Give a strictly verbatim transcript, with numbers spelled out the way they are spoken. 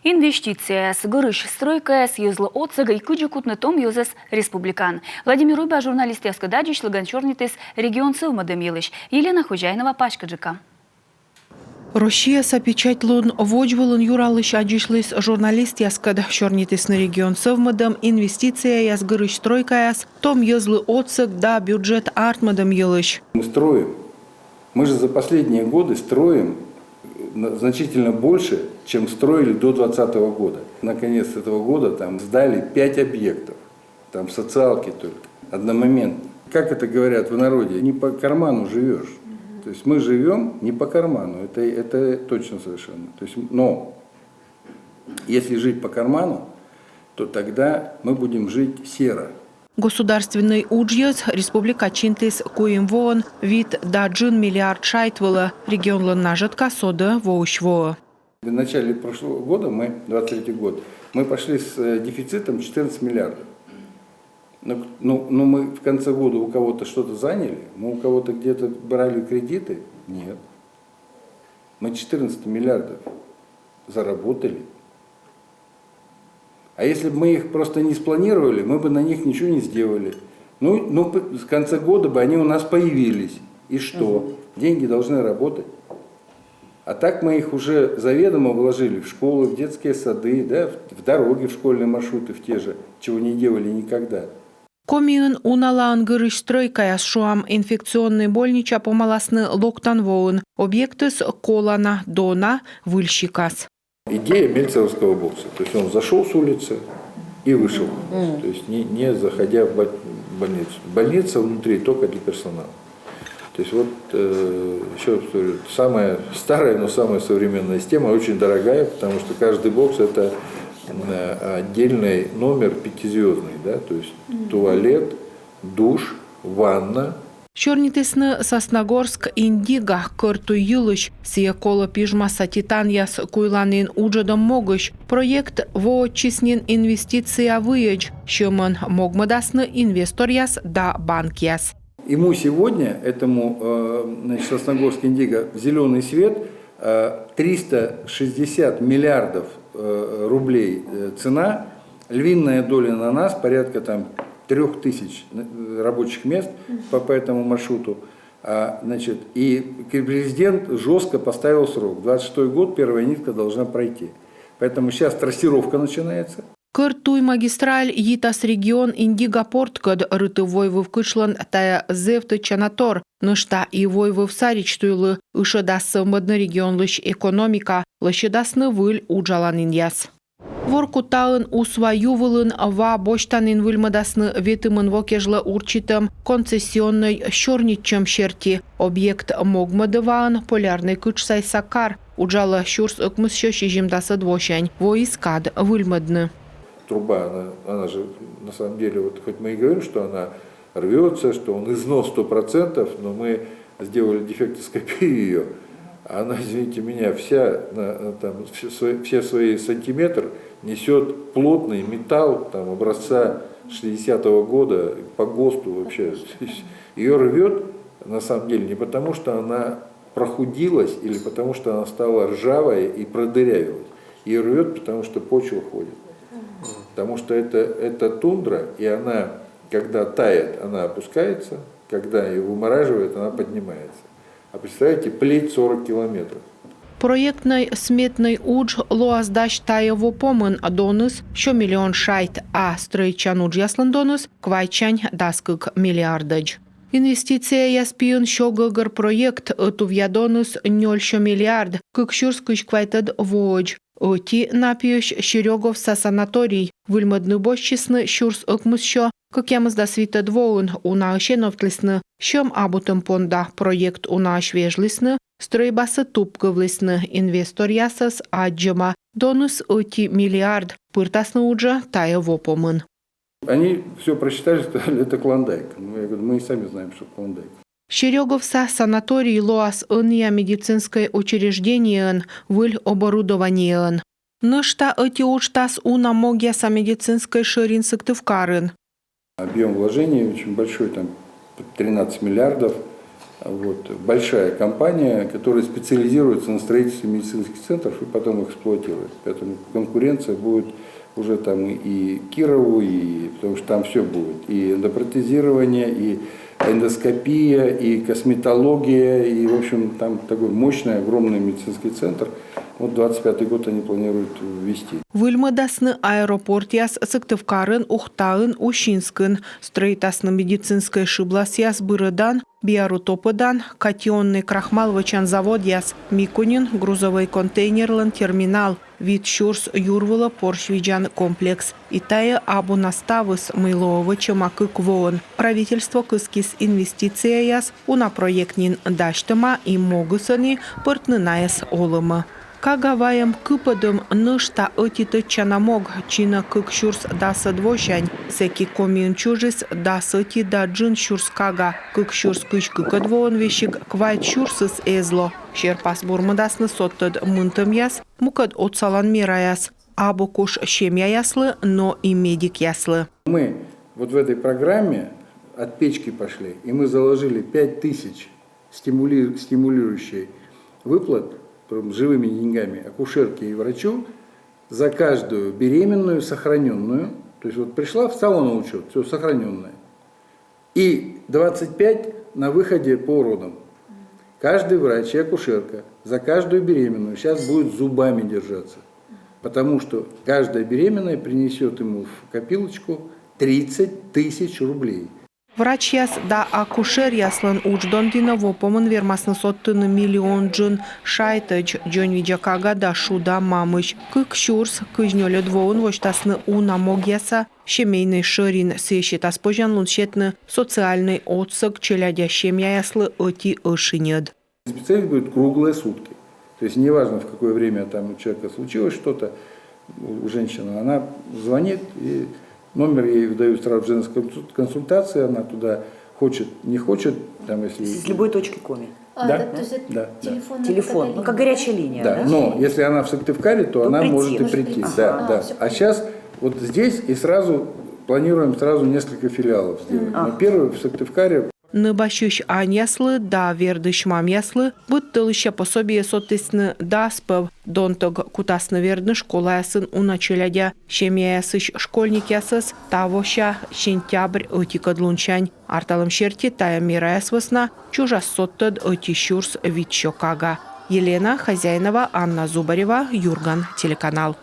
Инвестицияяс, гырысь стройкаяс, йӧзлы отсӧг и кыдзи кутны том йӧзӧс республикаын. Владимир Уйба журналистъяскӧд аддзысьлігӧн сёрнитіс регион сӧвмӧдӧм йылысь. Елена Хозяинова паськыдджыка. Россияса печатьлун водзвылын юралысь аддзысьліс журналистъяскӧд. Сёрнитісны регион сӧвмӧдӧм, инвестицияяс, гырысь стройкаяс, том йӧзлы отсӧг да бюджет артмӧдӧм йылысь. Мы строим. Мы же за последние годы строим, э, на-, значительно больше, чем строили до двадцатого года. Наконец этого года там сдали пять объектов. Там социалки только. Одномоментно. Как это говорят в народе, не по карману живешь. То есть мы живем не по карману, это, это точно совершенно. То есть, но если жить по карману, то тогда мы будем жить серо. Государственнӧй уджйӧз республика чинтіс куим воӧн вит да джын миллиард шайт вылӧ. Регионлӧн нажӧтка содӧ воысь воӧ. В начале прошлого года, мы, двадцать третий год, мы пошли с, э, дефицитом четырнадцать миллиардов. Ну, к-, ну, ну, мы в конце года у кого-то что-то заняли, мы у кого-то где-то брали кредиты? Нет. Мы четырнадцать миллиардов заработали. А если бы мы их просто не спланировали, мы бы на них ничего не сделали. Ну, ну, п-, в конце года бы они у нас появились. И что? Деньги должны работать. А так мы их уже заведомо вложили в школы, в детские сады, да, в, в дороги, в школьные маршруты, в те же, чего не делали никогда. Комиын уналаын гырысь стрӧйкаяс, шуам, инфекционнӧй больнича помаласны локтан воын. Объектыс колана, дона выль сикас. Идея мельцеровского бокса. То есть он зашёл с улицы и вышел. То есть не, не заходя в бо-, больницу. Больница внутри только для персонала. То есть вот, э, ещё раз повторю, самая старая, но самая современная система, очень дорогая, потому что каждый бокс — это, э, отдельный номер пятизвёздный, да, то есть туалет, душ, ванна. Сёрнитісны Сосногорск Индиго кӧрт туй йылысь. Сійӧ колӧ пижмаса титанъяс куйланін уджӧдӧм могысь. Проект воӧдчис нин инвестиция выйӧдз. Сьӧмӧн могмӧдасны инвесторъяс да банкъяс. Ему сегодня, этому, э, значит, Сосногорск Индиго, зелёный свет, э, триста шестьдесят миллиардов, э, рублей, э, цена, львиная доля на нас, порядка там трёх тысяч, э, рабочих мест по, по этому маршруту. А, значит, и президент жёстко поставил срок. Двадцать шестой год, первая нитка должна пройти. Поэтому сейчас трассировка начинается. Кӧрт туй магистраль йитас регион Индиго порткӧд. Рытыв-войвыв кытшлӧн тайӧ зэв тӧдчана тор. Нӧшта и войвыв саридз туйлы ышӧдас сӧвмӧдны регионлысь экономика, лӧсьӧдасны выль уджаланінъяс. Воркутаын Усва ю вылын ва босьтанін выльмӧдасны ветымын во кежлӧ урчитӧм концессионнӧй сёрнитчӧм серти. Объект могмӧдӧ ваӧн Полярнӧй кытш сайса кар. Уджалӧ сюрс ӧкмыссё сизимдасӧд восянь. Воис кад выльмӧдны. Труба, она, она же, на самом деле, вот хоть мы и говорим, что она рвётся, что он износ сто процентов, но мы сделали дефектоскопию её. Она, извините меня, вся, на, на, там, все свои, все свои сантиметр несёт плотный металл, там, образца шестидесятого года, по ГОСТу вообще. Её рвёт, на самом деле, не потому, что она прохудилась или потому, что она стала ржавая и продырявилась. Её рвёт, потому что почва уходит. Потому что это, это тундра, и она, когда тает, она опускается, когда её вымораживает, она поднимается. А представьте, плеть сорок километров. Проектнӧй-сметнӧй удж лоас дась тайӧ во помын. Доныс сё миллион шайт, а стрӧитчан уджъяслӧн доныс квайтсянь дас кык миллиардӧдз. Инвестицияяс пиын сё гӧгӧр проект. Ӧтувъя доныс нёль сё миллиард кык сюрс кызь квайтӧд воӧдз. Ӧти на пиысь — Серёговса санаторий. Выльмӧдны босьтчисны сюрс ӧкмыссё кӧкъямысдас витӧд воын. Унаысь эновтлісны сьӧм абутӧм понда. Проект унаысь вежлісны, стрӧйбасӧ тупкывлісны. Инвесторъясӧс аддзӧма, доныс ӧти миллиард. Пыртасны уджӧ тайӧ во помын. Они всё просчитали, сказали: «Это Клондайк». Ну, я говорю: «Мы и сами знаем, что Клондайк». Серёговса санаторий лоас ӧнія медицинскӧй учреждениеӧн, выль оборудованиеӧн. Нӧшта ӧти уджтас уна могъяса медицинскӧй шӧрин Сыктывкарын. Объём вложений очень большой, там тринадцать миллиардов. Вот, большая компания, которая специализируется на строительстве медицинских центров и потом эксплуатирует. Поэтому конкуренция будет уже там и Кирову, и потому что там все будет. И эндопротезирование, и эндоскопия, и косметология, и, в общем, там такой мощный, огромный медицинский центр. Вот двадцать пятый год они планируют ввести. Выльмӧдасны аэропортъяс Сыктывкарын, Ухтаын, Усинскын. Стрӧитасны медицинскӧй шыбласъяс Бырӧдан, биару топӧдан, катионнӧй крахмал вӧчан заводъяс, Микуньын грузовӧй контейнерлӧн терминал, вит сюрс юр вылӧ порсь видзан комплекс. И тайӧ абу на ставыс, мый лоӧ вӧчӧма кык воӧн. Правительство кыскис инвестицияяс, уна проект нин дасьтӧма, и могыс ӧні пӧртны найӧс олӧмӧ. Кага вайӧм кыпӧдӧм нӧшта ӧти тӧдчана мог чинӧ кык сюрс дасӧд восянь. Сэки Комиын чужис дас ӧти да джын сюрс кага. Кык сюрс кызь кыкӧд воын весиг квайт сюрсыс эз ло. Серпас бурмӧдасны содтӧд мынтӧмъяс, мукӧд отсалан мераяс. Абу куш семьяяслы, но и медикъяслы. Мы вот в этой программе от печки пошли, и мы заложили пять тысяч стимули- стимулирующей выплат, прям живыми деньгами, акушерке и врачу за каждую беременную сохраненную. То есть вот пришла, встала на учет, все сохраненное. И двадцать пять на выходе по родам. Каждый врач и акушерка за каждую беременную сейчас будет зубами держаться. Потому что каждая беременная принесет ему в копилочку тридцать тысяч рублей. Врачьяс да акушеръяслӧн удждон дінӧ во помын вермасны содтыны миллион джын шайтӧдз дзоньвидза кага да шуда мамысь. Кык сюрс кызь нёльӧд воын восьтасны уна могъяса семейнӧй шӧрин. Сійӧ сетас позянлун сетны социальнӧй отсӧг челядя семьяяслы ӧти ӧшиньӧд. Специалист будет круглые сутки. То есть неважно, в какое время там у человека случилось что-то, у женщины, она звонит, и номер ей выдают сразу женской консуль- консультации, она туда хочет, не хочет, там, если... С любой точки Коми. А, да, да, то есть это да, телефон, да. Телефон, ну, как горячая линия, да? Да, но если она в Сыктывкаре, то, то она прийти, может и прийти. Ага. Да, а, да. А сейчас вот здесь и сразу планируем сразу несколько филиалов сделать. А. Но первый в Сыктывкаре. Нӧбасьысь аньяслы да вердысь мамъяслы быд тӧлысся пособие содтісны дас пӧв. Донтӧг кутасны вердны школаясын уна челядя семьяясысь школьникъясӧс тавося сентябрь ӧтикӧд лунсянь. Арталӧм серти, тайӧ мераяс вӧсна чужас содтӧд ӧти сюрс вит сё кага. Елена Хозяинова, Анна Зубарева, «Юрган» телеканал.